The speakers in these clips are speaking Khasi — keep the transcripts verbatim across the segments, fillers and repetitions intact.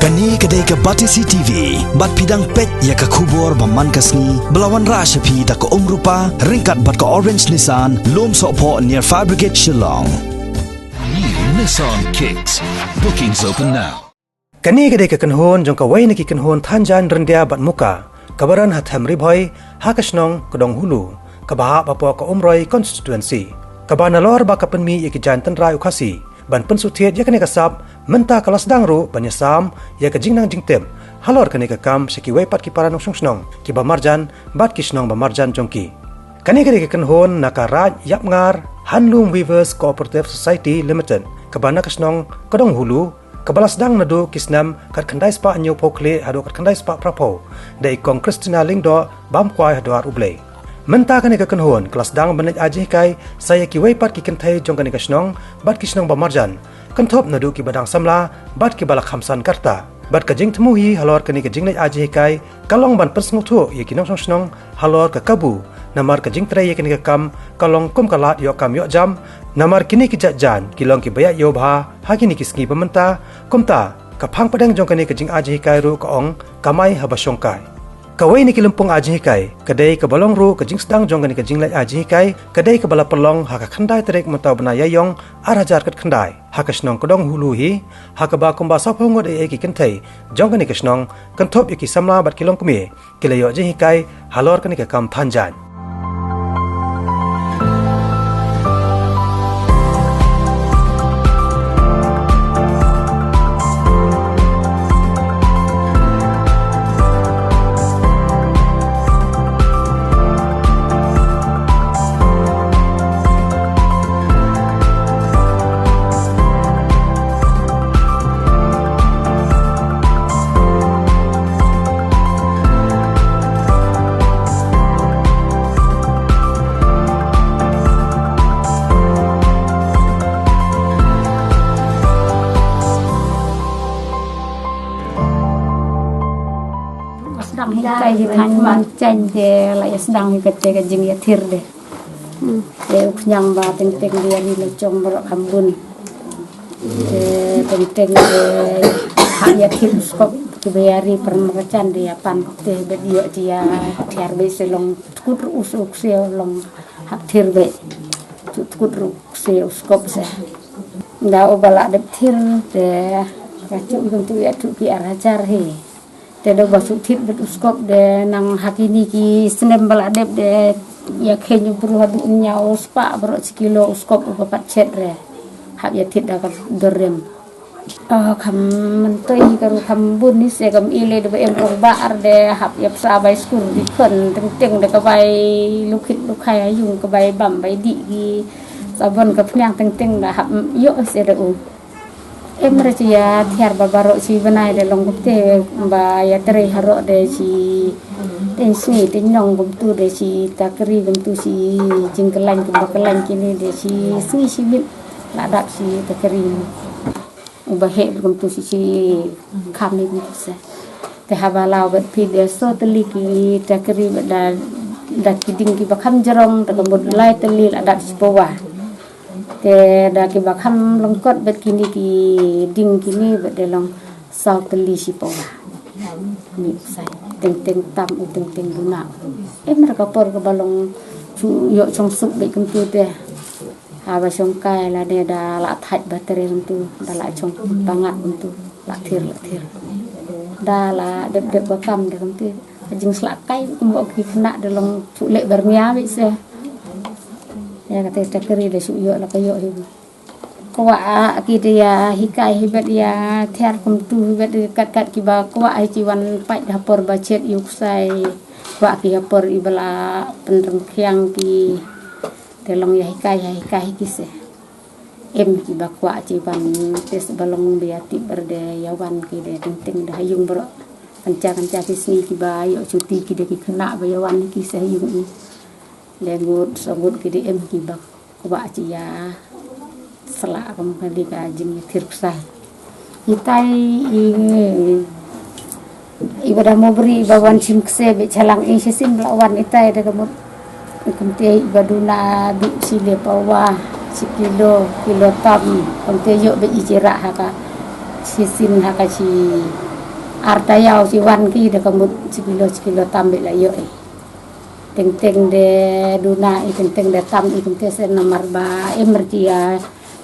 Kane ka dei ka Batesi T V, bad phi dang peit ïa ka khubor ba man ka sngi, ba la wanrah sha phi da ka Umrupa, ryngkat bad ka Orange Nissan, Lumsohphoh near Fire Brigade Shillong. New Nissan Kicks. Bookings open now. Kane ka dei ka kynhun jong kawei na ki kynhun thanjan ryndia bad muka, kaba don ha them Ri Bhoi, ha ka shnong Kdonghulu, kaba hap hapoh ka Umroi constituency. Kaba nalor ba ka pynmih ïa ki jaiñ tynrai u Khasi ban pynsngewthied ïa kane ka sap, mynta ka la sdang ruh ban ïasam ïa ka jingnang jingtip halor kane ka kam sha kiwei pat ki para nongshong shnong kiba marjan bad ki shnong ba marjan jong ki. Kane ka dei ka kynhun na ka Raid Ïapngar Handloom Weavers Cooperative Society Limited, kaba na ka shnong Kdonghulu, kaba la sdang naduh ki snem khatkhyndai spah hynñiewphew khlieh haduh khatkhyndai spah phraphew da i Kong Christina Lyngdoh, bam kwai ha dwar U Blei. Mynta kane ka kynhun ka la sdang ban leit ai jinghikai sha ïa kiwei pat ki kynthei jong kane ka shnong bad ki shnong ba marjan, kynthup naduh kiba dang samla bad kiba la kham san ka rta. Bad ka jingthmu hi halor kane ka jingleit ai jinghikai ka long ban pynsngewthuh ïa ki nongshong shnong halor ka kabu, namar ka jingtrei ïa kane ka kam ka long kum ka lad ïoh kam ïoh jam, namar kine ki jait jaiñ ki long kiba ïaid ïew bha ha kine ki sngi ba mynta. Kumta, ka phang pdeng jong kane ka jingai jinghikai ruh ka ong, kamai haba shongkai. Kawei na ki lympung ai jinghikai ka dei kaba long ruh ka jingsdang jong kane ka jingleit ai jinghikai, ka dei kaba la pynlong ha ka khyndai tarik mynta u bnai Ïaiong ar hajar khatkhyndai ha ka shnong Kdonghulu hi, ha kaba kumba sawphew ngut ei ei ki kynthei jong kane ka shnong, kynthup ïa ki samla bad ki longkmie, ki la ïoh jinghikai halor kane ka kam thanjan. Sdang hi kai hi than man chen de la ïa sdang hi kate ka jingïathir de. Hmm. Te u khñiang ba teng teng de ri la chong baroh kham bun. Te teng teng de hap ïathir u skop kiba ïa ri pyrmachan de ïa pan te bad ïoh jia thiar bad se long tkut ruh u skop se long hap thir bad. Tkut ruh se u skop se. Da uba la dep thir te ka chu kum tu ïa tu ki ar hajar hi. Te da ba shu thied bad u skop de nang ha kine ki snem ba la dep de ïa kheiñ u bru haduh hynñiew spah baroh shi kilo u skop uba pat chet re. Hap ïa thied da ka dor rem. Oh, kham myntoi ka ruh kham bun hi se kam i le da ba em rong ba ar de hap ïa psa bai skur di khon teng teng da ka bai lukhit lukhai ha ïung ka bai bam bai dih ki sabon ka phniang teng teng da hap ïoh se da u. Em re shi ïa thiar ba baroh shi bnai de long kumte ba ïa trei haroh de shi teng sngi teng nong kumtu de shi takri kumtu shi jingkyllain kumba kyllain kine de shi sngi shi mit la dap shi takri. Uba heh kumtu shi shi kham ni kumtu se. Te haba law bad phi de so tylli ki takri bad da da ki ding kiba kham jrong da ka mut lai tylli la dap shi pawa. Te da kiba kham lyngkot bad kine ki ding kine bad de long saw tylli shi pawa. Ni sai teng teng tam u teng teng duna. Em re ka por kaba long chu ïoh chong suk bad kumtu te. Haba shongkai lane da la thait ba trei kumtu da la chong pangat kumtu la thir la thir. Da la dep dep ba kam de kumtu. Ka jingshlak kai kumba ki khynnah da long chu leh bar mia bad se. Ïa kata takri da shu ïoh la ka ïoh hi. Kwah ki da ïa hikai hi bad ïa thiar kumtu hi bad kat kat kiba kwah hi ki wan pait ha por ba chet ïa u ksai. Kwah ki ha por iba la pynrem khiang ki. Te long ïa hikai ïa hikai hi ki se. Em kiba kwah ki wan te sa ba long ba ïa tip bad de ïa wan ki de teng teng da ha ïung baroh. Kan cha kan cha ki sngi kiba ïoh chuti ki de ki khynnah ba ïa wan ki se ha ïung i. Le ngut sa ngut ki de em kiba kwah ki ïa sla kam kali ka jingïathir ksai. Itai i i ba da mo bri ba wan shim kse be chalang i shisien ba la wan itai da ka mut. Kumte i ba duna bi shi le pawa shi kilo kilo tam. Kumte ïoh be i jira ha ka shisien ha ka shi Ar taïew shi wan ki da ka mut shi kilo shi kilo tam beit la ïoh i. Teng teng de duna i, teng teng de tam i, teng teng se namar ba emergency ïa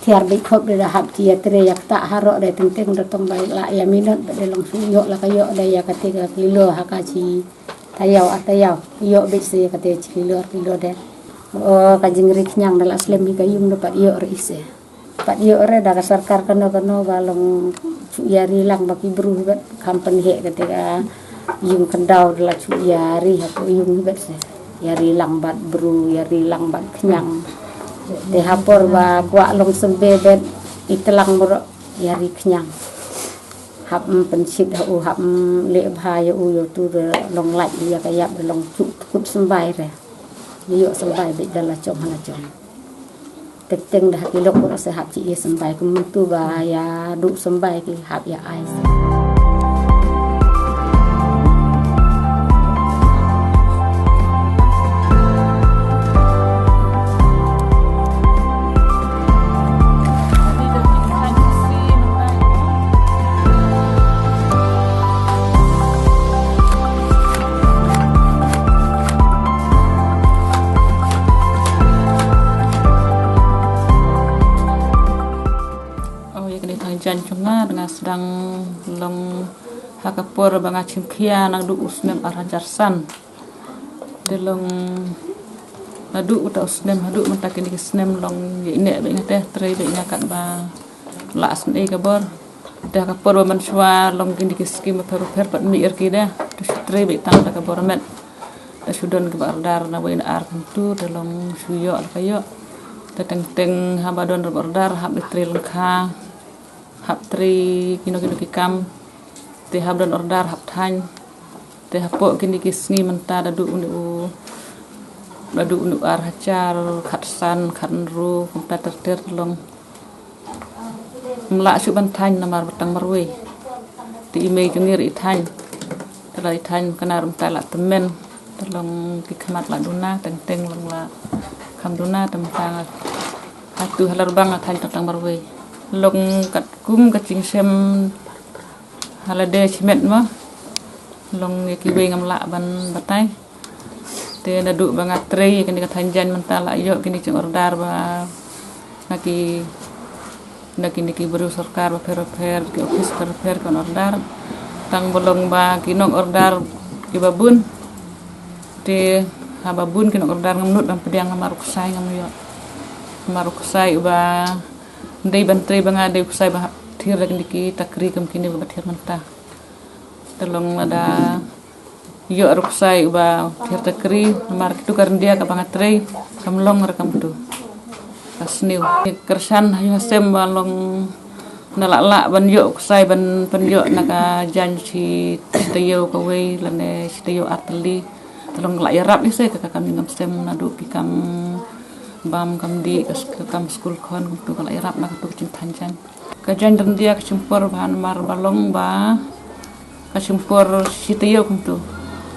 thiar beit khop de da hap ïa trei ïa kata harok de, teng teng de tong bai la ïa minot ba de long shu ïoh la ka ïoh de ïa kata ka kilo ha ka shi taïew ar taïew ïoh beit se ïa kata shi kilo ar kilo de. O ka jingri khñiang da la slem hi ka ïung de pat ïoh re i se. Pat ïoh re da ka sorkar kano kano ba long shu ïa ri lang ba ki bru hi bad kham pynheh kata ka ïung khyndaw da la shu ïa ri ha ko ïung hi bad se. Ïa ri lang bad bru, ïa ri lang bad khñiang. Te ha por ba kwah long symbe bad i tlang bro ïa ri khñiang. Hap, mm, pynshit ha u, hap, mm, leh bha ïa u ïa u tu de long lait ïa ka ïap de long shu kut symbai re. Ïoh symbai beit da la jong ha la jong. Teng teng da ha ki lok se hap chi ïa symbai, kum tu ba ïa duh symbai ki hap ïa ai se. Oh, ïa kane thang jan jong nga, nga sdang long ha ka por ba nga chim khia naduh u snem ar hajar san. Te long naduh uta u snem haduh mynta kine ki snem long ïa ine bad nga te trei bad nga kat ba la snem ka bor. Te ha ka por ba man shwa long kine ki skim ba pher pher pat mi er ki de. Te shu trei bad tang da ka bor met. Te shu don ki ba order na wei na ar kan tu te long shu ïoh la ka ïoh. Te teng teng haba don ba order hap trei lang kha. Hap trei kino kino ki kam. Te hap don order hap thaiñ. Te hapoh kine ki sngi mynta da duh une u, da duh une u ar hajar khatsan khatnru kumta ter ter te long. Mlah shu ban thaiñ namar ba tang marwei. Te i mei jong ngi i thaiñ. Te la i thaiñ kana rum ta la temen. Te long ki khmat la duna teng teng long la kham duna te mynta nga hatu halar bang nga thaiñ tang tang marwei. Long kat kum ka jingshem ha lade shimet ma long ïa kiwei ngam lah ban batai. Te naduh ba nga trei kane ka thaiñ jaiñ mynta la ïoh kine ki jong order ba na ki, na kine ki briew sorkar ba pher pher, ki office pher pher ki order. Tang ba long ba ki nong order ki ba bun. Te haba bun ki nong order ngam nud ban pdiang namar u ksai ngam ïoh. Namar u ksai uba dei ban trei ba nga dei u ksai ba hap thiar da kine ki takri kum kine ba thiar mynta. Te long lada ïoh ruh u ksai uba thiar takri namar kitu ka ryndia kaba nga trei kam long re kam tu. Ka sniew. Kyrshan ha ïing ha sem ba long na lah lah ban ïoh u ksai ban pynïoh na ka jaiñ shi taïew kawei lane shi taïew ar tylli. Te long lah ïarap ïa se ka kam ïing kam sem naduh ki kam bam kam dih ka kam skul khon kumtu ka lah ïarap na katu ka jingthaiñ jaiñ. Ka jaiñ ryndia ka shim por bha namar ba long ba ka shim por shi taïew kumtu.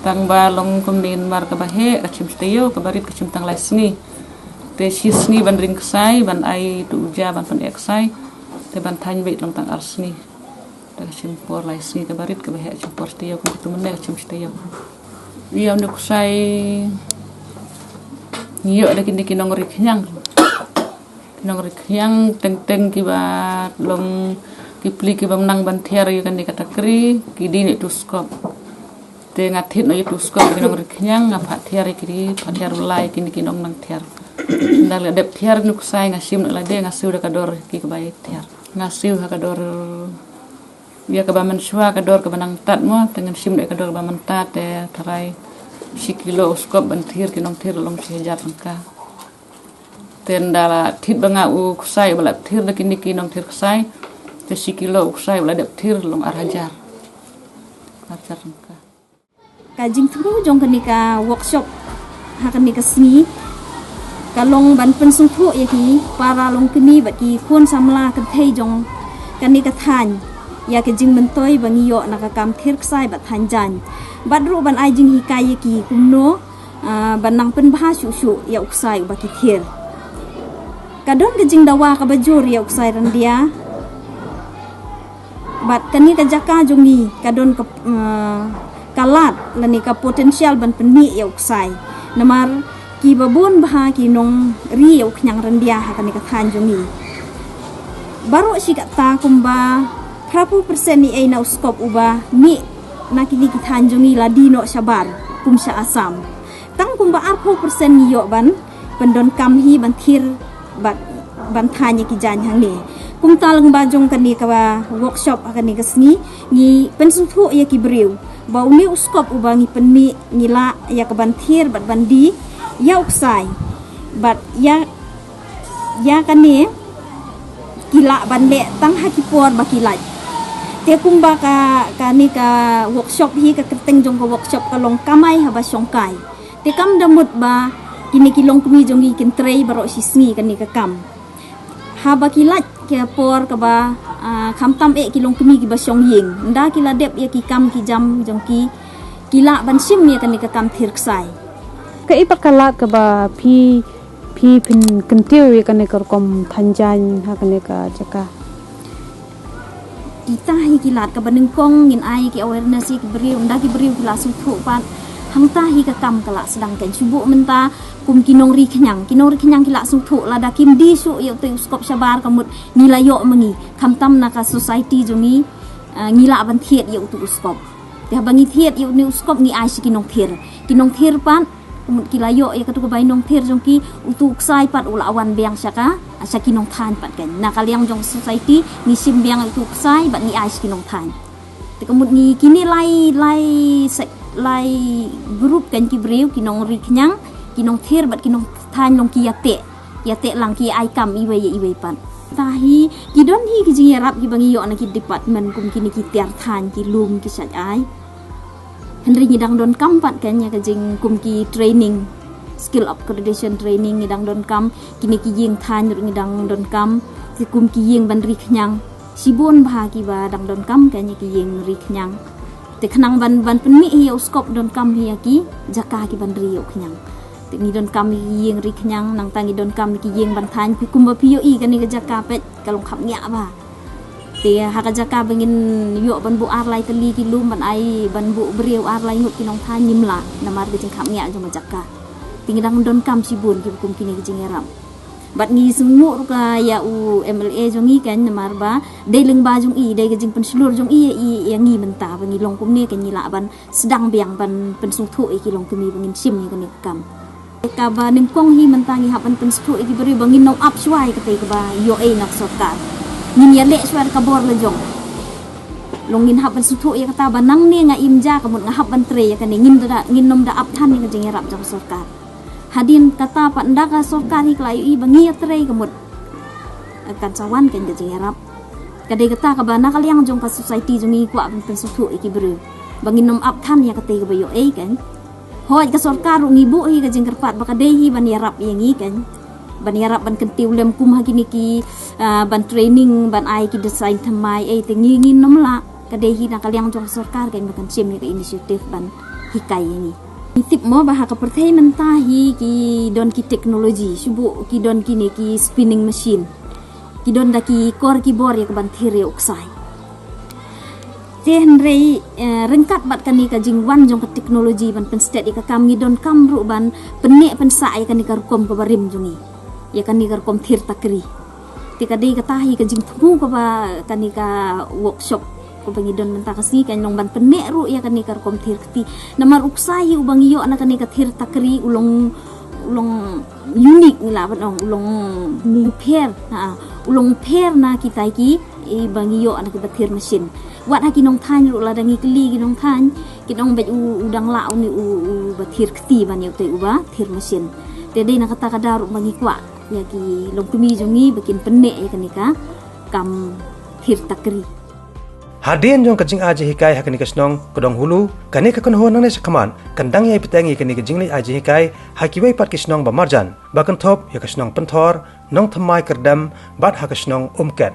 Tang ba long kumne namar kaba heh ka shim shi taïew, kaba rit ka shim tang lai sngi. Te shi sngi ban ring ksai ban ai tu u ja ban pyneh ksai. Te ban thaiñ beit long tang ar sngi. Te ka shim por lai sngi, kaba rit kaba heh ka shim por shi taïew kumtu, mynne ka shim shi taïew. Ïa une u ksai ngi ïoh da kine ki nongri khñiang. Nongri khñiang teng teng kiba long ki pli kiba nang ban thiar ïa kane ka takri ki dei ne tu skop. Te nga thied noh ïa tu skop ki nongri khñiang nga phah thiar ïa ki, phah thiar u lai kine ki nong nang thiar. Nda la dep thiar une u ksai nga shim noh lade nga siew da ka dor ki kaba thiar. Nga siew ha ka dor ïa kaba mynshwa ka dor kaba nang tad mo, te ngan shim noh ïa ka dor kaba mynta te tharai shi kilo u skop ban thiar ki nong thiar long shi hajar tyngka. Te nda la thied ba nga u ksai ba la thiar da kine ki nong thiar ksai. Te shi kilo u ksai ba la dep thiar long ar hajar. Ar hajar tyngka. Ka jingthmu jong kane ka workshop ha kane ka sngi ka long ban pynsngewthuh ïa ki para long kmie bad ki khun samla kynthei jong kane ka thaiñ ïa ka jingmyntoi ba ngi ïoh na ka kam thiar ksai bad thaiñ jaiñ. Bad ruh ban ai jinghikai ïa ki kumno ah, ban nang pynbha shuh shuh ïa u ksai uba ki thiar. Ka don ka jingdawa kaba jur ïa u ksai ryndia. Bad kane ka jaka jong ngi ka don ka, uh, ka lad lane ka potential ban pynmih ïa u ksai. Namar kiba bun bha ki nongri ïa u khñiang ryndia ha kane ka thaiñ jong ngi. Baroh shi katta kumba phra phew percent ïa u skop uba mih na kine ki thaiñ jong ngi la die noh shabar kum sha Assam. Tang kumba ar phew percent ngi ïoh ban pyndonkam hi ban thied bad ban thaiñ ïa ki jaiñ hangne. Kumta lyngba jong kane ka workshop ha kane ka sngi ngi pynsngewthuh ïa ki briew ba une u skop uba ngi pynmih ngi lah ïa ka ban thied bad ban die ïa u ksai. Bad ïa, ïa kane ki lah ban leh tang ha ki por ba ki lait. Te kumba ka, kane ka workshop hi, ka kyrteng jong ka workshop ka long Kamai Haba Shongkai. Te kam da mut ba kine ki longkmie jong ngi kin trei baroh shi sngi kane ka kam. Haba ki lait ka por kaba, ah, khamtam eh ki longkmie kiba shong ïing, ynda ki la dep ïa ki kam ki jam jong ki, ki lah ban shim ïa kane ka kam thied ksai. Kaei pat ka lad kaba phi, phi pynkyntiew ïa kane ka rukom thaiñ jaiñ ha kane ka jaka? Kita hi ki lad kaba nyngkong ngin ai ki awareness ïa ki briew, ynda ki briew ki la sngewthuh pat, hangta hi ka kam ka la sdang. Kan shu buh mynta kum ki nongri khñiang, ki nongri khñiang ki la sngewthuh, lada kim die shuh ïa uto u skop shabar ka mut ngi la ïoh ma ngi, khamtam na ka society jong ngi, ah, ngi lah ban thied ïa uto u skop. Te haba ngi thied ïa une u skop ngi ai sha ki nongthied. Ki nongthied pat ka mut ki la ïoh ïa katu ka bai nongthied jong ki, uto u ksai pat u la wan biang sha ka, sha ki nongthaiñ pat. Kan na ka liang jong society ngi shim biang uto u ksai bad ngi ai sha ki nongthaiñ. Te ka mut ngi kine lai, lai sek, lai group kan ki briew, ki nongri khñiang, ki nongthied bad ki nongthaiñ long ki ïateh, ïateh lang ki ai kam iwei ïa iwei pat. Ta hi ki don hi ki jingïarap kiba ngi ïoh na ki department kum kine ki tiar thaiñ, ki lum, ki shait ai. Hynrei ngi dang donkam pat kan ïa ka jing kum ki training, skill upgradation training, ngi dang donkam kine ki ïing thaiñ ruh ngi dang donkam, ki kum ki ïing ban ri khñiang. Shibun bha kiba dang donkam kan ïa ki ïing ri khñiang. Te khnang ban, ban pynmih hi ïa u skop donkam hi ïa ki jaka ki ban ri ïa u khñiang. Te ngi donkam ïa ki ïing ri khñiang, nangta ngi donkam ïa ki ïing ban thaiñ, phi kumba phi ïohi kane ka jaka peit ka long khapngiah bha. Te ha ka jaka ba ngin ïoh ban buh ar lai tylli ki lum ban ai ban buh briew ar lai ngut ki nongthaiñ ngim lah namar ka jingkhapngiah jong ka jaka. Te ngi dang donkam shibun kiba kum kine ki jingïarap. Bad ngi sngewbha ruh ka ïa u M L A jong ngi kan namar ba dei lyngba jong i, dei ka jingpynshlur jong i ïa i, ïa ngi mynta ba ngi long kumne kan ngi lah ban sdang biang ban pynsngewthuh ïa ki longkmie ba ngin shim ïa kane ka kam. Kaba nyngkong hi mynta ngi hap ban pynsngewthuh ïa ki briew ba ngin nym ap shuwa ïa katei kaba ïoh ei na ka sorkar. Ngin ïaleh shuwa da ka bor la jong. Long ngin hap ban sngewthuh ïa kata ba nangne nga im ja ka mut nga hap ban trei ïa kane, ngin da, ngin nym da ap than ïa ka jingïarap jong ka sorkar. Hadien kata pat ynda ka sorkar hi ka la ïohi ba ngi ïatrei ka mut kan sa wan kan ka jingïarap. Ka dei kata kaba na ka liang jong ka society jong ngi kwah ban pynsngewthuh ïa ki briew ba ngin nym ap than ïa katei kaba ïoh ei kan. Hooid ka sorkar ruh ngi buh hi ka jingkyrpad ba ka dei hi ban ïarap ïa ngi kan. Ban ïarap ban kyntiew lem kum ha kine ki, ah, ban training ban ai ki design thymmai ei te ngi ngin nym lah. Ka dei hi na ka liang jong ka sorkar kan ba kan shim ïa ka initiative ban hikai ïa ngi. Ngi tip mo ba ha ka pyrthei mynta hi ki don ki technology, shu buh ki don kine ki spinning machine. Ki don da ki kor ki bor ïa ka ban thied ïa u ksai. Te hynrei, eh, ryngkat bad kane ka jingwan jong ka technology ban pynstet ïa ka kam ngi donkam ruh ban pynneh pynsah ïa kane ka rukom kaba rim jong ngi. Ïa kane ka rukom thied takri. Te ka dei kata hi ka jingthmu kaba kane ka workshop kaba ngi don mynta ka sngi kan long ban pynneh ruh ïa kane ka rukom thied kti. Namar u ksai hi uba ngi ïoh na kane ka thied takri u long, u long unique ngi lah ban ong, u long u pher, ha, u long u pher na kitai ki, eh, ba ngi ïoh na kiba thied machine. Wat ha ki nongthaiñ ruh lada ngi kylli ki nongthaiñ, kin ong bad u, u dang lah une u, uba thied kti ban ïa utei uba thied machine. Te dei na kata ka daw ruh ba ngi kwah ïa ki longkmie jong ngi ba kin pynneh ïa kane ka kam thied takri. Hadien jong ka jingai jinghikai ha kane ka shnong Kdonghulu, kane ka kynhun nangne shakhmat kan dang ïai bteng ïa kane ka jingleit ai jinghikai ha kiwei pat ki shnong ba marjan, ba kynthup ïa ka shnong Pynthor, Nongthymmai Kyrdem bad ha ka shnong Umket.